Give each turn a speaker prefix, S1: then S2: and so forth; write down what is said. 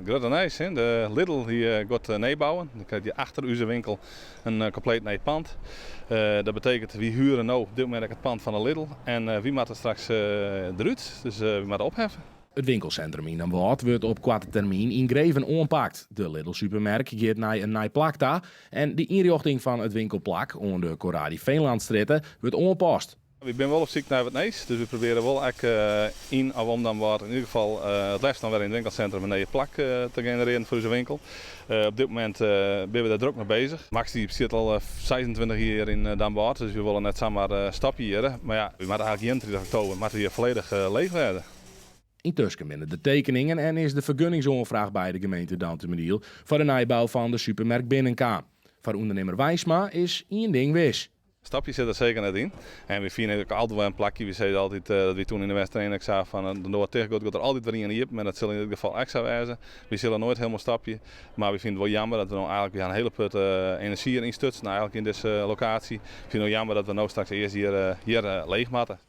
S1: Grutte nijs, hè? De Lidl dy giet nij bouwen. Dan krijt je achter ús winkel in kompleet nij pand. Dat betekent, wy huren no op dit momint ek it pand fan de Lidl. En wy moatte straks derút, dus wy moatte opheffe.
S2: It winkelsintrum yn Damwâld wurdt op koarte termyn yngreven oanpakt. De Lidl-supermerk giet nei in nij plak ta en de ynrjochting fan it winkelplak oan de Corradi Veenlandstrjitte wurdt oanpast.
S1: Wy binne wol op syk nei wat nijs, dus wy probearje wol ek yn of om Damwâld yn ieder gefal it leafst dan wer yn it winkelsintrum in nije plak te generearjen foar ús winkel. Op dit momint binne we dêr drok mei bezich. Max dy stiet al 26 jier yn Damwâld, dus wy wolle net samar stopje hjir. Mar ja, wy moatte eigentlik 31 oktober moatte hjir folledich leech wêze.
S2: Yntusken binne der tekeningen en is de fergunningsoanfraach by de gemeente Dantumadiel foar de nijbou fan de supermerk binnenkaam. Foar ûndernimmer Wijnsma is ien ding wis.
S1: Stopje sit der seker net yn. En wy fine ek altyd wol in plakje. Wy sizze altyd dat wy toen yn de Westereen ek sa fan de doar ticht giet, giet der altyd wer ien iepen. En dat sil yn dit gefal ek sa wêze. Wy sille noait hielendal stopje. Mar wy fine it wol jammer dat we no eigentlik, wy ha in hiele put enerzjy hjir ynstutsen eigentlik yn dizze lokaasje. Wy fine it wol jammer dat we no straks earst hjir leech moatte.